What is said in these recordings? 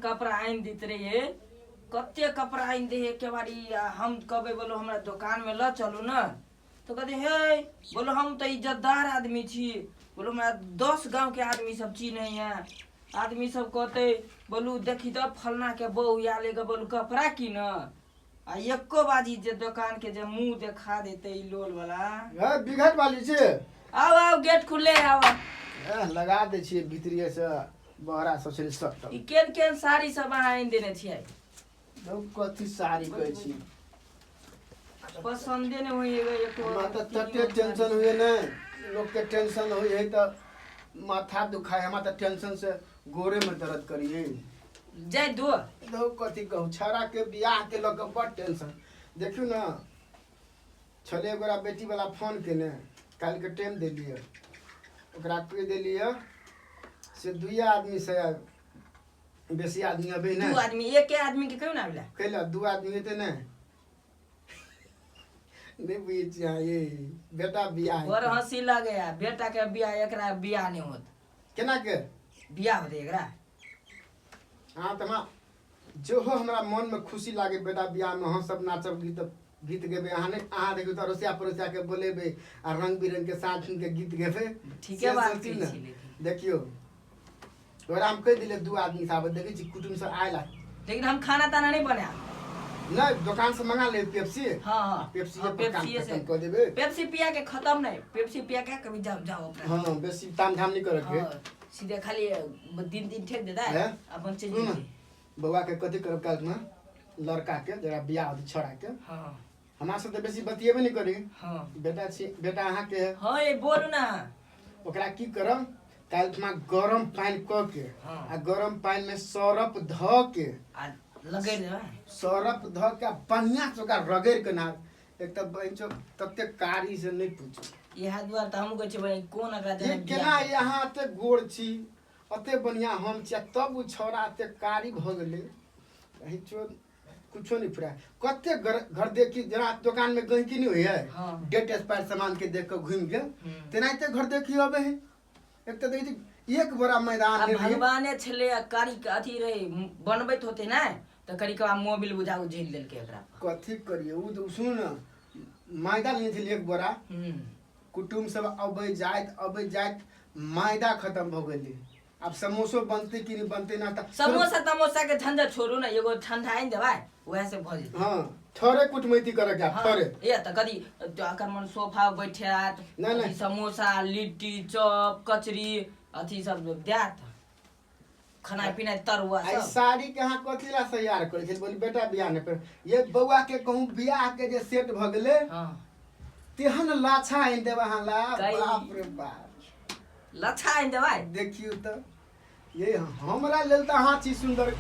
कपड़ा आनि दैत रहियै, कते कपड़ा आनि दै एके बारी। आ हम कहबै, बोलो हमरा दोकानमे लऽ चलू ने, तऽ कहतै हे, बोलो हम तऽ इज्जतदार आदमी छी, बोलो हमरा 10 गाँवके आदमी सब चिन्हैए। आदमी सब कहतै, बोलू देखी तऽ फलनाके बहू आयल एगो, बोलू कपड़ा कीन। आ एको बाजी जे दोकान के जे मुंह देखा देते ई लोल वाला। हे बिघट वाली छी। आओ आओ, गेट खुले, आओ। ए, लगा दै छियै भीतरिये से बहरा सब छलै सब। ई केहन केहन साड़ी सब अहाँ आनि देने छियै? धौ, कथी साड़ी कहै छी? पसन्दे नहि होइए एको। हमरा तऽ तते टेंशन होइए ने, लोकके टेंशन होइ है तऽ माथा दुखाय, हमरा तऽ टेंशन से गोरे में दर्द करिए। जाय दो। धौ, कथी कहू, छौड़ा के बियाह के लऽ कऽ बड़ टेंशन। देखियौ ने, छलै गोरा बेटी वाला फोन केने, काल्हिके टाइम देलियै ओकरा, कहि देलियै से दुइए आदमी से बेसी आदमी अबै दू नहि। आदमी, एके आदमी के कहियो ना आबि। कैला दू आदमी एतै? नहि नहि बुझै छियै अहाँ, ये बेटा बियाह बड़ हेतै। हंसी लगे आ बेटा के बियाह, एकरा बियाह नहि होत। केना के बियाह होतै एकरा? अहाँ तऽ हमरा जेहो हमरा मनमे खुशी लागे बेटा बियाहमे, हम सब नाचब, गीत गीत गेबै। अहाँ नहि, अहाँ देखियौ तऽ अड़ोसिया पड़ोसियाके बोलेबै आ रंग बिरंगके साँझ के गीत गेबै। ठीके से बात सोचू कहै ने। छी लेकिन। देखियौ, ओकरा हम कहि दिलियै दू आदमी से आबै, देखै छी कुटुम सब आयल। लेकिन हम खाना ताना नहीं बनायब। नहि, दोकान से मंगा लेब पेप्सी। हाँ। पेप्सी हाँ, पर काम पेप्सीए से। खत्म कऽ देबै। पेप्सी पिया के खत्म नहीं, पेप्सी पिया के कभी जाओ जाओ अपना। हाँ, बेसी ताम झाम नहीं करके। हाँ, सीधे खाली दिन दिन ठेक देता है। हैं? अपन चीज। सुनू ने, बौआ के कथी करब काल्हि में, लड़का के जरा बियाह होतै छौड़ा के। हमरा सब तऽ बेसी बतियेबे नहि करी। बेटा छी, बेटा अहाँके है। हाँ, ये बोलू ना। ओकरा की करब काल्हि ठुमा, गरम पानि कऽ के आ गरम पानि में सरफ धऽ के आ लगै देबै। सरफ धऽ के आ बढ़िआँ से ओकरा रगड़ि के ना, एक तऽ बहिन तते कारी से नहि पूछू। इएह दुआरे तऽ हमहूँ कहै छियै, बहिन, कोन एकरा ये देने केना बियाह। यहाँ एते गोर छी, एते बढ़िआँ हम छी, आ तब ओ छौड़ा एते कारी भऽ गेलै। बहिन, कुछो नहीं फुराय। कते घर घर देखी, जेना दोकान में गहिकी नहीं होइए, डेट एक्सपायर सामान के देख के घुमि गेल, तेनाहिते घर देखी अबै है। एक तऽ देखै छी एक बोरा मैदान आ नहि रहै। भगवाने छलै आ कारी के अथी रहै, बनबैत होते ने तऽ करिकवा मोबिल बुझा उझेल देलकै एकरा पर। कथी करिए, ओ तऽ सुनू ने, मैदा लेने छलियै एक बोरा। कुटुम्ब सब अबै जाइत अबै जाइत मैदा खत्म भऽ गेलै। आब समोसो बनतै कि नहि बनतै ना तऽ समोसा तमोसा के झंझट छोड़ू ने, एगो ठंडा आनि देबै, वएह से भऽ जेतै। हँ, थोड़े कुटमैती करऽ के आब। थोड़े। ए तऽ कथी तऽ एकर मन सोफा बैठेत? नहि, नहि। अथी समोसा, लिट्टी, चॉप, कचरी, अथी सब देत, खाना पीना, तरुआ आई सब। साड़ी के अहाँ कथी ला तैयार करै छलियै? बोली बेटा बियाह नहि कर, ये बौआ के कहूँ बियाह के जे सेट भऽ गेलै, तेहन लाछा आनि देब अहाँ ला। बाप रे बाप। लच्छा आनि देबै? देखियौ तऽ, ये हमरा लेल तऽ अहाँ छी सुन्दर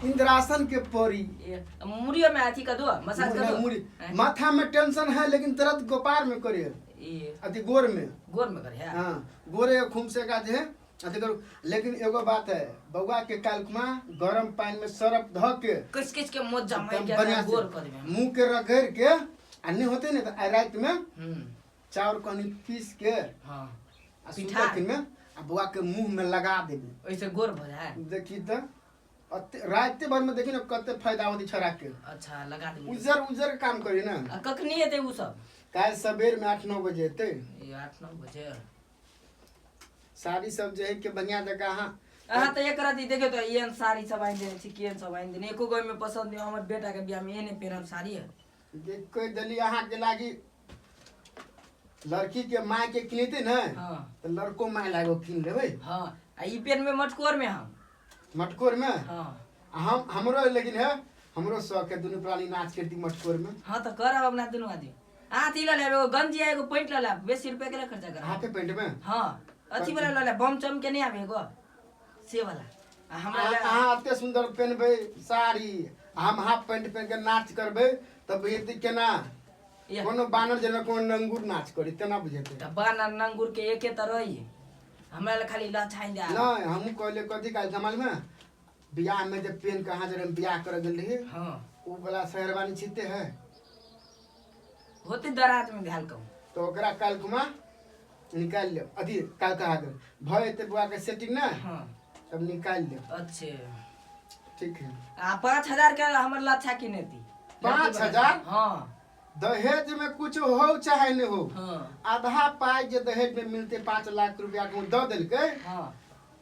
इंद्रासन के परी। ए, मुड़ियो में अथी कर दो, मसाज कर दो। मुड़ी। हैं? माथा में टेंशन है, लेकिन दर्द गोपार में करे। ई अथी गोर में। गोर में करे है। हाँ, गोरे खूम से का जे है अथी करू। लेकिन एगो बात है, बउआ के काल्हि खुमा गरम पानि में सरफ धऽ के किस किस के मोज जमाई एकदम के बढ़िया से गोर कर देबै। मुंह के रगड़ के, आ नहि होते ने तऽ आइ राति में चाउर कनि पीस के आ पिठार। सुतै में आ बौआ के मुंह में लगा देबै। ओहिसँ गोर भऽ जाए। देखी तऽ, राते भर में देखी ने कते फायदा होती छौड़ा के। अच्छा, लगा देबै। उजर उजर काम करी ने। आ कखनी एतै उ सब? काल्हि सबेर में 8-9 बजे एतै। ई 8-9 बजे। साड़ी सब जे है के बढ़िया जगह अहाँ। अहाँ तऽ एक रति देखियौ तऽ एहन साड़ी सब आनि देने छी, केहन सब आनि देने, एको गो ओहिमे पसन्द नहि। हमर बेटाके बियाहमे एहने पहिरब साड़ी है। देख, कहि देली अहाँके लागी लड़की के माय के किनेतै ने, तऽ लड़को माय लागो कीन लेबै। हाँ, आ ई पेनमे मटकोर में हम। मटकोर में? हाँ। आ हम हमरो लेकिन है, हमरो शौक है दुनू प्राणी नाच करती मटकोर में। हाँ, तऽ करब अपना दुनू आदमी। अहाँ अथी लऽ लेब, एगो गंजी आ एगो पैंट लऽ लेब, बेसी रुपया के खर्चा करब। हाफे पैंट में? हाँ, अथी वाला लऽ लेब, बम चम के नहीं आबे एगो से वाला। आ हमरा अहाँ एते सुन्दर पेनबै साड़ी, आ हम हाफ पैंट पहिन के नाच करबै तऽ बुझेतै केना? कोनो बानर जेना, कोनो नंगूर नाच करी तेना बुझेतै। तऽ बानर नंगूर के एके तऽ रही, हमरा लए खाली लछाइन दे। नहीं, हमहूँ कहलियै कथी काल्हि समाज में बियाह में जे पेन के अहाँ जरे बियाह करे गेल रही, उ वाला शेरवानी छिते है। होते दराज में भेल कहूँ। तो ओकरा काल्हि कुमा निकालि लेब, अथी काल्हि कहा गेल भऽ जेतै बौआ के सेटिंग ने, तब निकालि लेब। अच्छे। ठीक है। आ 5000 के हमर लच्छा किने दी। 5000? हाँ। दहेज में कुछ हो चाहे नहीं हो, हाँ। आधा पाई जे दहेज में मिलते 5 लाख रुपया के दऽ देलकै। हाँ।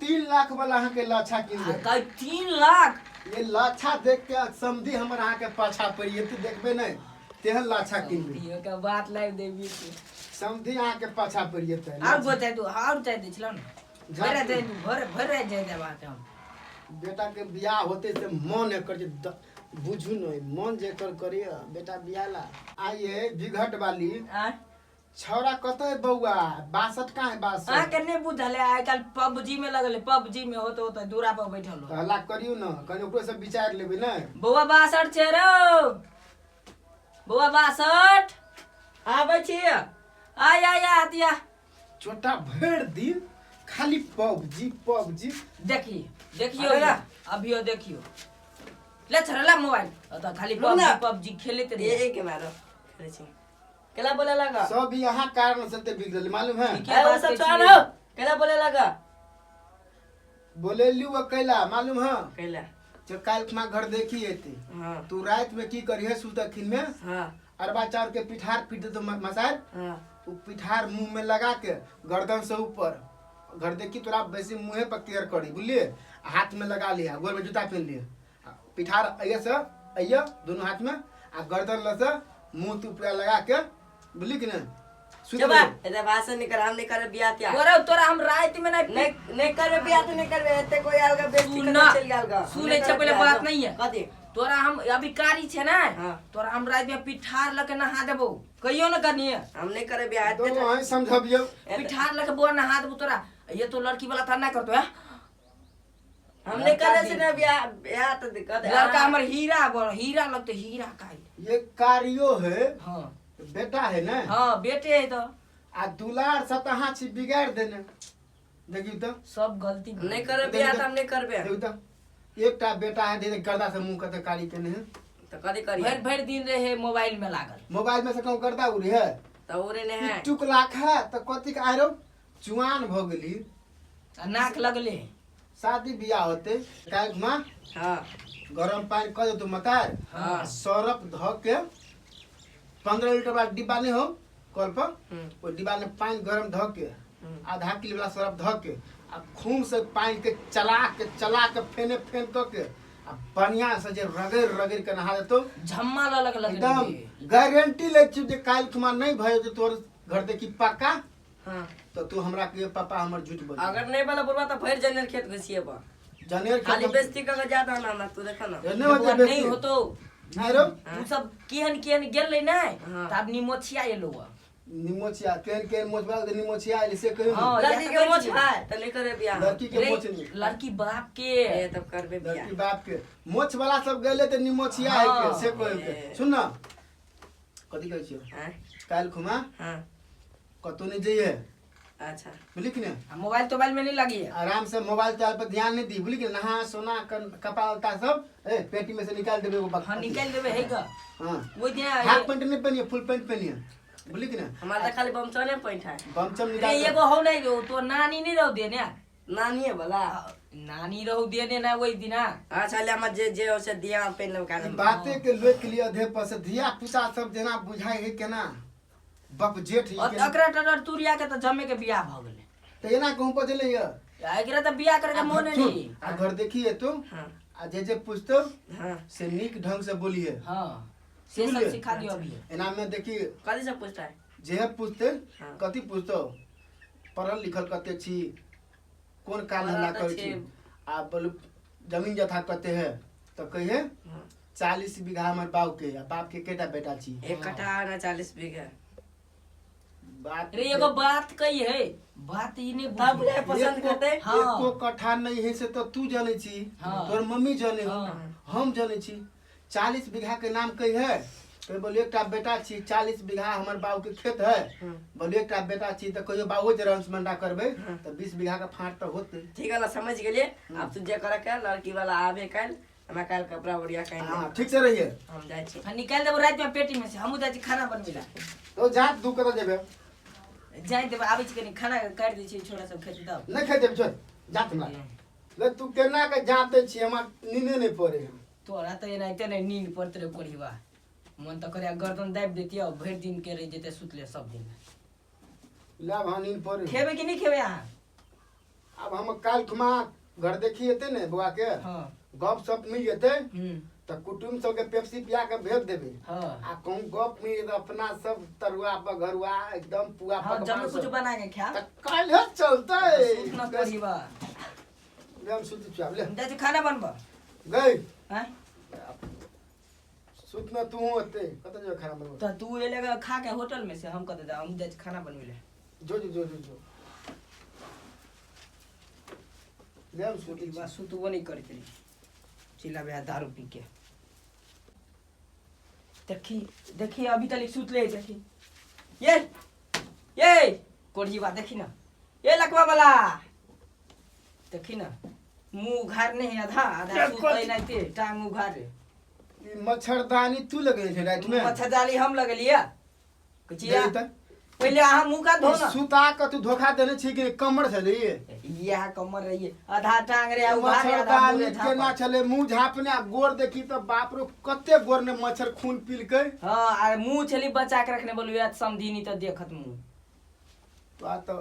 3 लाख वाला अहाँ के लच्छा किन दे। कई 3 लाख? ये लच्छा देख के समझी हमर अहाँ के पाछा पड़ी ये, तू देखबे नहीं तेहन लच्छा किन दे। समझियो के बात लाइव देबी तू। समझी अहाँ के पाछा पड़ी जेतै। और गोते तू और चाय दै छलौ ने। जा। भरि दे भर भर जाय देबा के हम। बेटा के बियाह होते से मन एकर जे बुझू नहीं मन जेकर करिय बेटा बियाह ला। आइए बिघट वाली आँय? छौड़ा कतऽ है बौआ? 62 कहाँ है 62? अहाँके नहि बुझल है, आइ काल्हि पबजी में लगल है, पबजी में होते होते दूरा पर बैठल हो। हल्ला करियौ न, कनि ओकरो से विचार लेबै ने। बौआ 62 छै रौ, बौआ 62 आबै छी। आय आय आय दिया। छोटा भरि दिन खाली पबजी पबजी। देखी देखियो अरे ना। अभियो देखियो ले छोड़ा ला मोबाइल तो खाली रुक ना। पबजी पबजी खेलैत रही। एक के मारो खेलै छी। केला बोले लगा? सब यहाँ कारण से ते बिगड़ल मालूम है। ठीक ए, वो बात सब कहै छोड़ा छियै। ना। केला बोले लगा? बोलेलू अकेला मालूम है। कैला? जो काल्हि खुमा घर देखी एते। हाँ। तू रात में की करिहे सुतखिन में? हाँ। अरबा चाउर के पिठार पीट देतो मसाज। हाँ। उ पिठार मुंह में लगा के गर्दन से ऊपर घर देखी तोरा बेसी मुँहे पर केयर करी बुझलिए। हाथ में लगा लिया, गोर में जूता पहन लिया, पिठार अइया से अइया दोनों हाथ में आ गर्दन ल से मुंह तू पूरा लगा के बुझली कि नहीं? सुत चबा, रहियो। एते भाषण नहीं कर, हम नहीं करबे बियाह तियाह। तोरा तोरा हम रात में नहीं नहीं, नहीं करबे बियाह तो नहीं करबे, एते कोई आएगा बेइज्जती सुन करके ना। चल गेल गा। सुनै नहीं छै, करबे पहिले बियाह बात तो। नहीं है। कथी? तोरा हम अभी कारी छै ना, हाँ। तोरा हम रात में पिठार लके नहा देबो, कहियो न कनिए। हम नहीं करबे बियाह, एते दोनों अहीं समझबियौ। एते- पिठार लके बोआ नहा देबो तोरा। ये तो लड़की वाला था ना करतो है। हम नहीं करे से ना बियाह, बियाह तो दिक्कत है। लड़का हमर हीरा बोल, हीरा लगते हीरा काई। ये कारियो है। हाँ। बेटा है ना? हाँ, बेटे है तो। आ दुलार से तो हाँ छी बिगाड़ देने। देखियो तो। सब गलती नहीं करे बियाह तो हम नहीं करबे। देखियो तो। एकटा बेटा है, दे गर्दा से मुंह कते कारी केने है। तो कथी करिए? भरि भरि दिन रहे मोबाइल में लागल। मोबाइल में से कहूँ गर्दा उड़ी है। तो उड़े नहीं है। टुक लाख है तो कथी के आरो चुआन भ गेली। आ नाक लगले। शादी बियाह होते काल्हि माँ हाँ। गरम पानि कऽ देतौ मतार। हाँ। सरफ धऽ के 15 लीटर वाला डिब्बा नहीं हो कल पर, हम्म। ओहि डिब्बा में पानि गरम धऽ के हम्म। आधा किलो वाला सरफ धऽ के आ खून से पानि के चला के चला के फेने फेन कऽ के आ बढ़िया से जे रगड़ रगड़ के नहा देतौ। झम्मा ललक लगले। एकदम गारंटी लै छियौ जे काल्हि खुमा नहीं भऽ जेतौ तोहर घर देखी पक्का। हाँ। तो तू हमरा के पापा हमर झूठ बोल। अगर नहीं वाला बुढ़वा तो भरि जनेर खेत घुसिएबा। जनेर खेत खाली हम- बेइज्जती कऽ के जाता ना हमरा, तू देखा ना। नहीं होते बौआ, नहीं बेइज्जती। होतो। नहीं रो। तू सब केहन केहन गेलै नै, हाँ। तऽ आब निमोछिया एलौ हँ। निमोछिया, केहन केहन मोछ वाला के निमोछिया एलै से कहियौ ने। हाँ, लड़की या के तऽ मोछ कहै है तऽ नहीं करे बियाह। लड़की के रे, मोछ नहीं। लड़की बाप के। ए, तब करबे बियाह। लड़की बाप के मोछ वाला सब गेलै तऽ निमोछिया है के, हाँ। से कहियौ के। ए। सुन ना, कथी कहै छियौ? आँय? काल्हि खुमा हाँ। कतौ नहीं जइहे। अच्छा। बुझली कि नहीं? आ मोबाइल तोबाइल में नहीं लगी है। आराम से मोबाइल तोबाइल पर ध्यान नहीं दी, बुझली कि नहीं? नहा सोना कर कपड़ा लत्ता सब ए पेटी में से निकाल देबे एगो बक्सा। हाँ, निकाल देबे है का। हाँ। ओइ दिन हाफ पैंट नहीं पहनिए, फुल पैंट पहनिए, बुझली कि नहीं? हमारा तो खाली बमचने पैंट है। बमचम रे, निकाल एगो हौ नहीं, ओ तो नानी नहीं रहू देने। नानीए वाला? नानी रहू देने ना ओइ दिना। अच्छा, ले हमर जे जे हो से दिया पहन लेब काल्हि। ई बाते के लोक लिए अधे पर से धिया पुता सब जेना बुझाइ है केना बप जेठ ई और केना। एकरा टटर तुरिया के तऽ जमे के बियाह भऽ गेलै। तऽ एना कहूँ बजलै य? आ एकरा तऽ बियाह करे के मोन नहीं। आ घर देखिए तो। हाँ। आ जे जे पूछतो हाँ। से नीक ढंग से बोलिए। हाँ, से सब बुझलिए? सिखा दियो अभी। एना में देखी कथी सब पूछता है? जे पूछते हाँ। कथी पूछतो? पढ़ल लिखल कते छी, कोन काम पढ़ल धंधा तऽ करै छी, छी। आ बोलू जमीन जथा कते है तऽ कहिए हाँ। 40 बीघा हमर बाप के, आ बाप के केटा बेटा छी? एक कट्ठा ना 40 बीघा। बात रे एगो बात कही है, बात ई नहीं तब बुझी। ले पसंद करते? हाँ। एको कट्ठा नहीं है से तो तू जाने छी, हाँ। तोर मम्मी जाने हो, हाँ। हम जाने छी। 40 बीघा के नाम कही है तो बोलिए एकटा बेटा छी, 40 बीघा हमर बाबू के खेत है। हाँ। बोलिए एकटा बेटा छी तो कहियो बाबू जे रंश मंडा करबे हाँ। तो 20 बीघा के फाँट तो होते। ठीक है, समझ गेलिए। अब तू जे करे के लड़की वाला आबे काल्हि, हमरा काल्हि कपड़ा ओरिया के हाँ, ठीक से रहिए। हम जाइ छी। हाँ, निकालि देबो राति में पेटी में से, हमहूँ जाइ छी खाना बनबै ला। तो जा दू कतऽ जेबे? जाइ देबै, आबै छी कनी खाना काटि दै छी, छोरा सब खेतै तब। नहि खेतै छोड़, जा हमरा। गे तू केना के जाते छी, हमरा नींदे नहीं पड़े है। तोरा तऽ एनाहिते नहि नींद पड़त रे कोढ़ीबा, मन तऽ करे गर्दन दाबि देतियै, भरि दिन के रहि जेतै सुतले सब दिन। ले आब हाँ नींद पड़े। खेबै कि नहि खेबै अहाँ? आब हम काल्हि खुमा घर देखी एते ने बौआ के। हाँ। गप सप मिल जेतै हम्म। तऽ कुटुम्ब सबके पेप्सी पिया के भेज देबै। हाँ। आ कहूँ गप मिल जेतै अपना सब तरुआ बघरुआ एकदम पुआ हाँ, पकवान जब कुछ सब। बना के खा। तऽ काल्हि चलतै। सुतना पड़ीबा। ले हम सुति छी आब, ले। जाइ छी खाना बनबऽ। गई। आँय? सुत न तू ओते, कतऽ जेबै खाना बनबऽ? तऽ तू एले ग खा के होटल में से, हम कतऽ जाउ, हम जाइ छी खाना बनबै ले। जो जो जो जो जो। ले हम सुति छी। बा सुतबो नहि करैत रही, चिल्लाबे आ दारू पी के। देखी देखी अभी तक सुतले है, देखी ये ये कोढ़ीबा देखी ना, ये लकवा वाला देखी ना, मुंह उघार नहीं है, आधा आधा सुतै नहीं ते टांग उघार रे। ई मच्छरदानी तू लगेने छै राति में? मच्छरदानी हम लगेलियै कचिया। दे तऽ। पहिले अहाँ मुंह का धो ना। सुता के तू धोखा देने छी कि कमर छलै? इएह कमर रहिए, आधा टांग रे उघार रे, आधा मुंह मच्छरदानी रे केना झाँपल। छलै मुंह झापने, आ गोर देखी तऽ बाप रो कते गोर ने मच्छर खून पीलकै। हाँ, आ मुंह छली बचा के रखने, बोलू यार समधिनी तऽ देखत मुंह। तो आ तऽ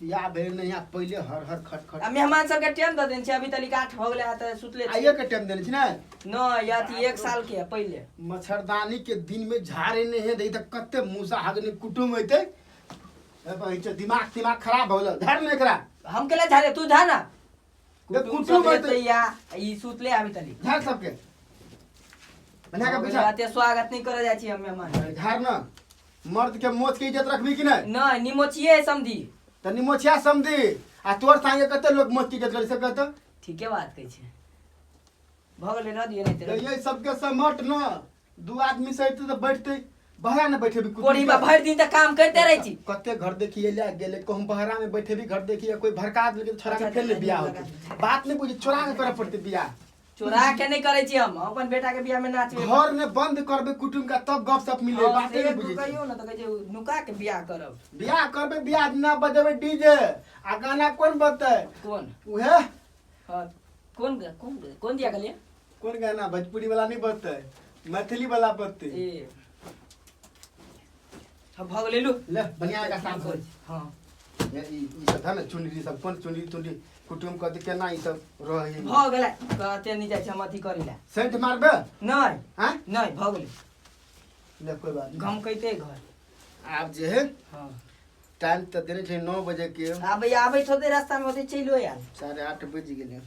बियाह भेल नहि यहाँ पहिले हर हर खट खट। आ मेहमान सबके टाइम दऽ देने छै, अभी तलिक 8 भऽ गेलै, आ तऽ सुतले आइए के टाइम देने छी ने? नहि, या तऽ 1 साल के है पहिले। मच्छरदानी के दिन में झाड़े नहीं है, तऽ कते मूसा हगने कुटुम अइतै। ए बहिन चो, दिमाग तिमाग खराब हो गेल, झाड़ ने एकरा। हम केला झाड़े, तू झा ना। ए, कुटुम कुटुम सब अइतै। एतै या, ई सुतले अभी तलिक। झाड़ सबके। बना के बिछा। एते स्वागत नहीं करे जाइ छी हम मेहमान। झाड़ ना। मर्द के मोच के इज्जत रखबी कि नहीं? नहीं, निमोचिए समधी। तऽ निमोचिया समधी, आ तोर संगे कते लोग मोच के इज्जत करी सकत? ठीके बात कहै छै। भऽ गेलै, रह दियौ नहीं तऽ ये सबके समट न, दू आदमी से अइतै तऽ बैठतै, बहरा ने बैठेबी कुटुम कोढ़ी बा के। भरि दिन तऽ काम करिते रहै छी। कते घर देखिए ले गेलै, कहूँ बहरा में बैठेबी घर देखिए, कोई भड़का देलकै तऽ छोड़ा के अच्छा, फेर ने अच्छा, बियाह लगा होतै। बात नहि बुझी, चोरा के करऽ पड़तै बियाह। चोरा के नहीं करै छी हम, अपन बेटा के बियाह में नाचबै। घर ने बंद करबै कुटुम का तब गप सप मिले, हाँ, बाते से नहि बुझै छी। कहियौ ने तऽ कहै छै नुका के बियाह करब। बियाह करबै, बियाह दिना बजेबै डीजे, आ गाना कोन बजतै? कोन? उहे। हाँ, कोन कोन कोन दिया कहलियै? कोन गाना? भोजपुरी वाला नहीं बजतै, मैथिली वाला बजतै। ए हाँ, भऽ गेलै लू। ले बढ़िया का साफ हो। हाँ। ये ई सब है ने चुनरी सब, कोन चुनरी तुनरी कुटुम कहते केना ई सब रहे। भऽ गेलै, कहते नहीं जाइ छै हम अथी करै लए। सेंट मारबे? नहीं। हाँ? नहीं, भऽ गेलै। ले कोई बात नहीं। गमकैते घर। आब जे है हाँ। टाइम तऽ देने छै 9 बजे के। आबै आबै होतै रास्ता में होतै, चलि आयल। 8:30 बजि गेलै।